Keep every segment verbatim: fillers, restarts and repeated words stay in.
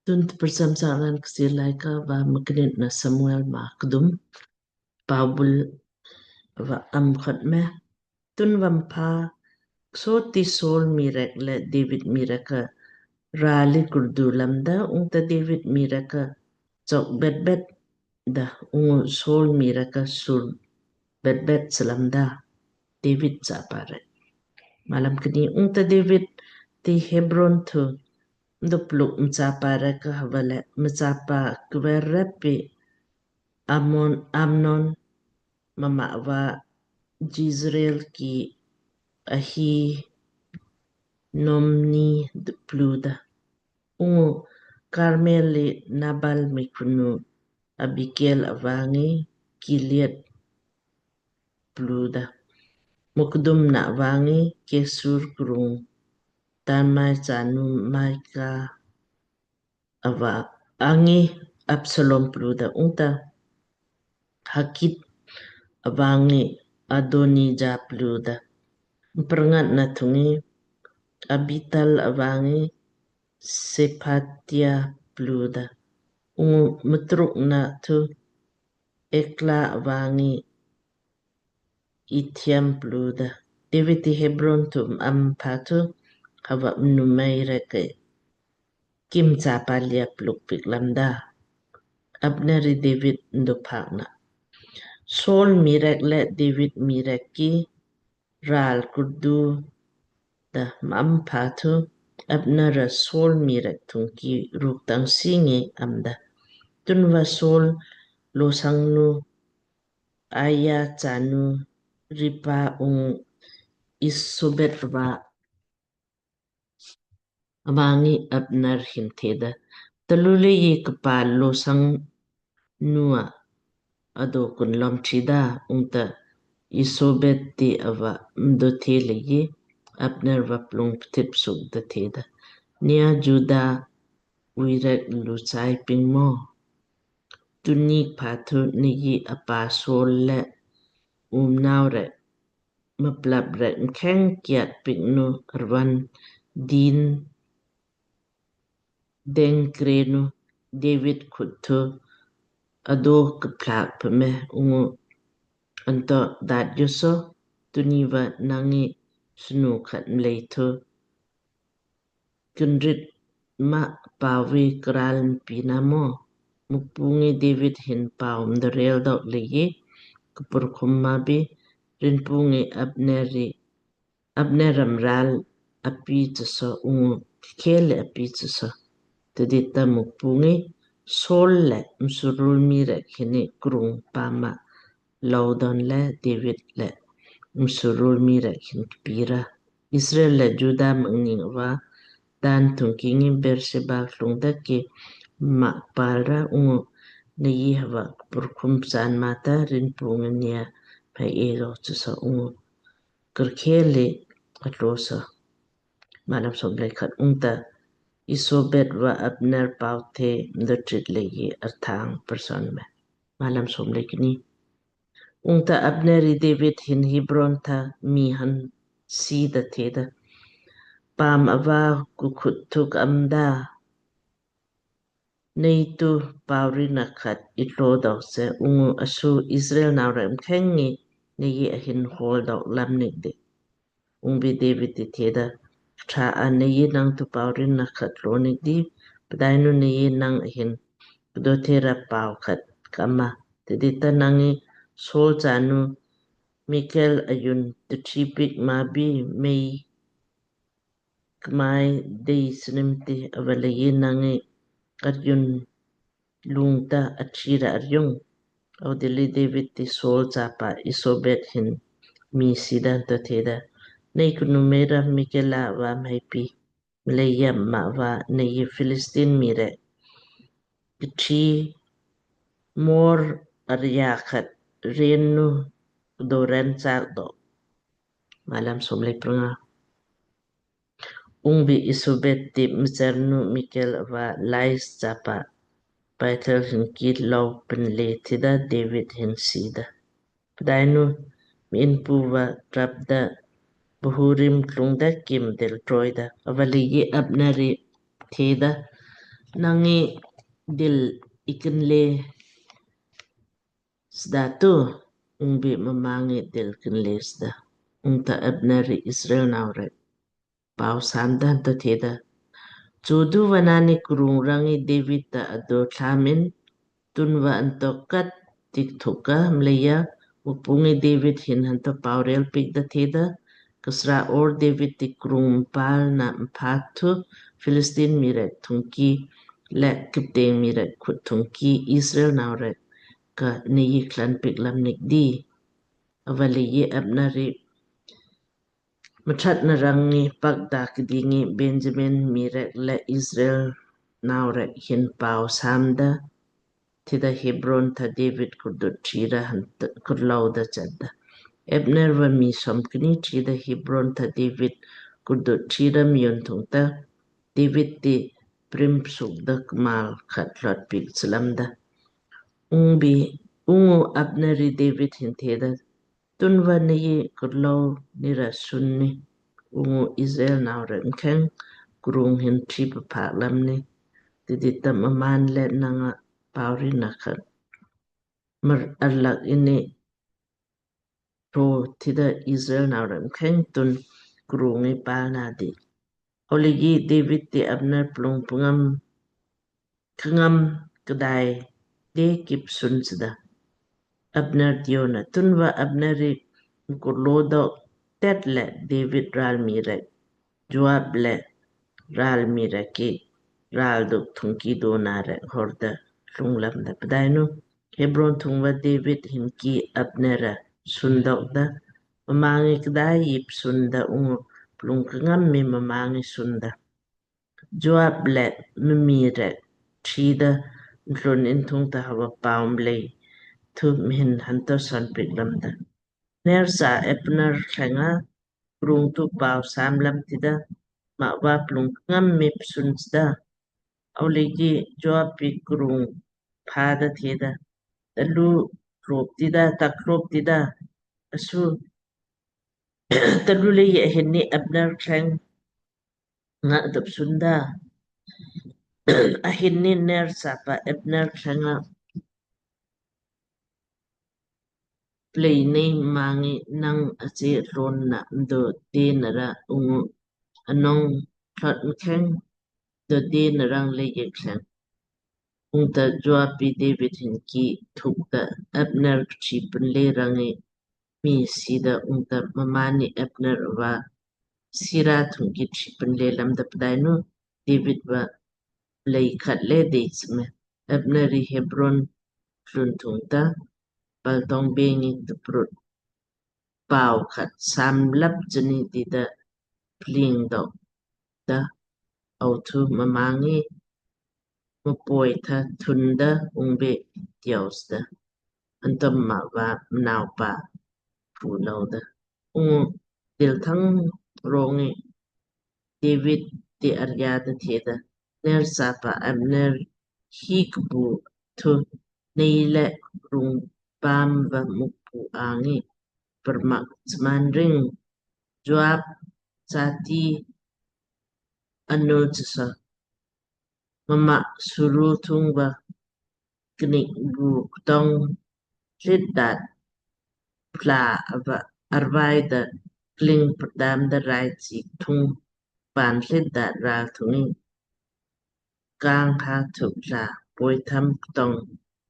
Tun tprcham saran Kchiir Laaika va Mknitna Samuel maa kdum. Paubul va am khot me. Tun va mpha kso ti Saul mii rek le David mii rek ka rali kurdu lamda, ungta David mii rek ka chok bet bet da, ungu Saul mii rek ka sur bet bet slamda David chapa rek. Malam kni. Ungta David ti Hebron thu mdo pluk mchapa rek ka hava le mchapa kver rep pi Amon, Amnon mama va Jezreel ki Ahi nomni pluda. Ungu Karmel li Nabal mii khunu Abigail ava ngi Gilead pluda. Mukdum na ava ngi Gesur krung Talmai chanu Maika ava ngi Absalom pluda, ungta Hakit ava ngi Adonija pluda. Mperngat na thungi Abital ava ngi Sephatia pluda. Ungu mtruk na thu Ekla ava ngi Ithiam pluda. David ti Hebron thu am pha thu hava mnumei rek ki mchapa lia pluk pik lamda. Abner ri David ndu phak na. Saul mii rek le David mii rek ki ral kurdu da am pha thu Abner ra Saul mii rek thung ki ruk tang singi amda. Tunva Saul losang nu Aya chanu Ripa ung Isobet va ava ngi Abner hin theda, talu leiji kpa losang nua ado kun lom thida? Ungta Isobet ti ava mdo the leiji Abner va plung ptip suk da theda, nia Juda ui rek luchai ping mo? Tunni pha thu neiji apa Saul le umnau rek maplap rek mkheng kiat pik nu arvan din deng kre nu David khut thu ado kplak pme ungu anto dat joso tunni va nangi snu khat mlei thu kunrit ma pawi kral mpina mo? Mukpu ngi David hin pau mdorel dok leiji kpurkhum ma bi Rinpu ngi Abner ri Abner ramral api tsaso ungu khele api tsaso. Tadita Mukpu ngi Saul le msurul mii rek hini krung pama laudon le David le msurul mii rek hin kpira. Israel le Juda mangning ava Dan thungki ngi Beersheba klung da ki mak palra ungu neiji hava kpurkhum psan mata Rinpu ngi nia phai e lo tsaso ungu kurkheli atlosa. Malam somlei khat. Ungta Isobet va Abner pau the mdotrit leiji arthang person me. Malam somlei kni. Ungta Abner ri David hin Hebron tha mii han sida theda, pam ava kukhut thuk amda? Nei tu pau ri nakhat itlo dok se ungu asu Israel nau rek mkheng ngi neiji ahin hol dok lam nik di. Ungbi David ti theda, kṭha a neiji nang tu pau ri nakhat lo nik di, pdainu neiji nang ahin kdo thera pau khat kama. Tadita nang ngi Saul chanu Mikel ayun tu tripik ma bi mei kmai dei snim ti avaleiji nang ngi aryun lungta athira aryung. Audili David ti Saul chapa Isobet hin mii sida to theda, nei kunu mera Mikela va mhaipi mleija ma va neiji Philistine mii rek kthi mor arya khat ren nu doren chak do. Malam somlei pranga. Ungbi Isobet ti mchar nu Mikel ava Lais chapa Bethel hin ki lau penle thida David hin sida. Pdainu mi inpu va trap da Bahurim klung da kim del troi da. Avaleiji Abner ri theda, Nang ngi dil ikin le sda tu, ungbi mma ngi dil kin le sda. Ungta Abner ri Israel nau rek pau sam da, ta theda, Chodu va naanni krung rang ngi David ta ado thlamin, tunva anto kat tik thuka mleija, Mukpu ngi David hin hanto pau rel piik da theda, Kasra or David ti krung mpal na mpha thu Philistine mii rek thungki le kipteng mii rek khut thungki Israel nau rek ka nei klan piik lam nik di. Ava leiji Abner ri mthat na rang ngi pak da kdingi Benjamin mii rek le Israel nau rek hin pau sam da theda Hebron tha David kurdut thira han kurlau da chat da. Abner va mii som kni theda Hebron tha David kurdut thira mion thungta David ti prim suk da kmal khat lot piik slam da. Ungbi ungu Abner ri David hin theda, Tunva nei kurlau nira sunni, ungu Israel nau rek mkheng krung hin tri papak lamni, tidit tam aman le nanga pau ri na khat mar arlak inni ro theda Israel nau rek mkheng tun krung ngi pal na di. Ava leiji David ti Abner plung pngam kngam kdai de kip sun sda. Abner diona tunva Abner ri mkurlo dok tet le David ral mii rek Joab le ral mii rek ki ral duk thungki dona rek hor da lung lam da. Pdainu Hebron thungva David hin ki Abner ra sun dok da, mma ngi kdai ip sun da ungu plung kngam mi mma ngi sun da. Joab le mmii rek thida mlun in thungta hava pau mlei thu mhin hanto son piik lam da. Ner sa Abner thleng nga krung thu pau sam lam tida, mava plung kngam mi psun sda. Ava leiji Joab pi krung pha da theda, Talu rop tida, tak rop tida, asu talu leiji ahin ni Abner thleng nga dap sunda. Ahin ni Ner sapa Abner thleng nga plei nei mma ngi nang ache ron na mdo de nara ungu anong thlot mkheng do de narang leiji thleng. Ungta Joab pi David hin ki thuk da Abner kchi pun le rang ngi mii sida ungta mmaanni Abner va sira thungki tri pun le lam da. Pdainu David va lei khat le dei sime. Abner ri Hebron klun thungta paltong bengi tuprut pau khat sam lap jeni dida pling dok da. Au thu mma ngi mupoi tha thunda ungbe tiaus da. Antam mma va mnaupa pu lau da. Ungu dil thang rongi David ti arya da theda, Ner sapa Abner hi kbu thu nei le rung pam va Mukpu angi permak sman ring. Joab sati anu chesa mama suru thung va knik bu ktong hlit dat pla ava arvai da kling perdam da rai chi thung pan hlit dat ral thungi kang ha thuk la poi tham ktong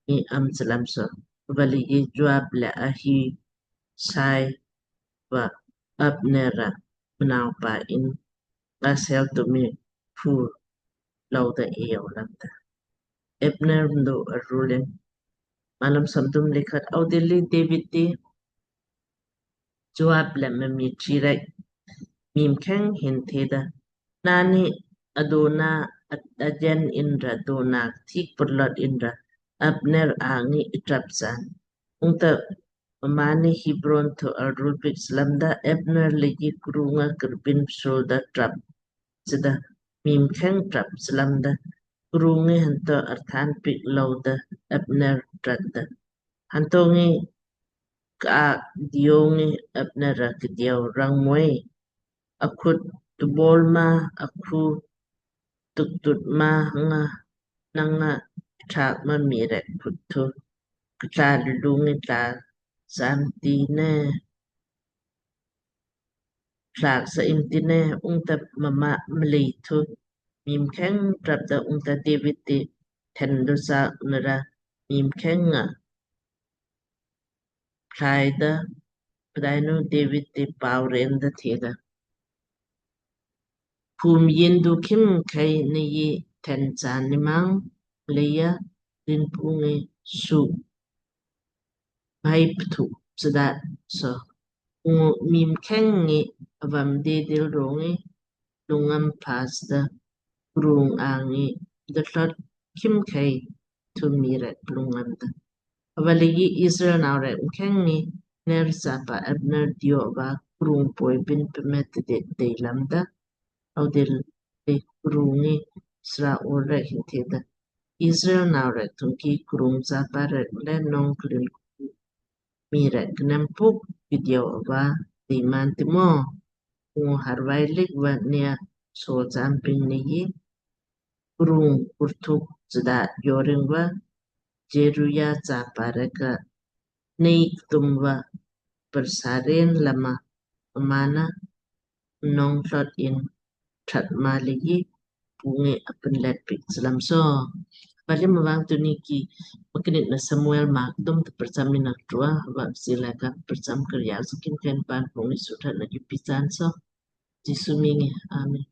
ni am chalam so. Ava leiji Joab le Ahisai va Abner ra mnaupa in asel tumi pu lau da e au lam da. Abner mdo arulin malam samtum le khat. Au dilli David ti Joab le mami tri rek mii mkheng hin theda, Naanni adona ajen inra dona thik purlot inra Abner angi itrap san. Ungta mmaanni Hebron thu arul piik slamda Abner leiji krunga kirbin psul da trap sida mii mkheng trap slamda krungi hanto arthan piik lau da Abner trat da. Hanto ngi ka diongi Abner ra kdiau rang moi. Akhut tubol ma akhu tuktut ma nga nang nga ṭha kma mii rek khut thu kṭha lulu ngi tla sam ti ne, tlak sa im ti ne. Ungta mma mlei thu mii mkheng trap da, ungta David ti then do sa nara mii mkheng nga thlai da. Pdainu David ti pau ren da theda, Khum yin du khim khai nei yi then chaan ni mang, leiya rinpu ngi su mai pthu sida so. Ungu mii mkheng ngi avam de dil rongi lungam pas da, krung angi da thlot khim khai thu mii rek plung ngam da. Ava leiji Israel nau rek mkheng ngi Ner sapa Abner dio va krung poi bin pmet de de lamda. Audil de krung ngi sra or rek hin theda, Israel nau rek thungki krung sapa rek le nong klin mii rek knem puk video ava de man timo. Ungu harvai lik va nia so champing nei yi krung kurthuk chda yoring va Jeruya chapa rek ka nei ktum va persaren lama amana nong thlot in that ma leiji pu ngi apen let pik chlam so. Bali mavang tuni ki maknit na Samuel mak dum te percham ina tua va sila ka percham kerja sakin ken pan pu ngi suthat na jupi chaan so. Jisu ming ngi. Amen.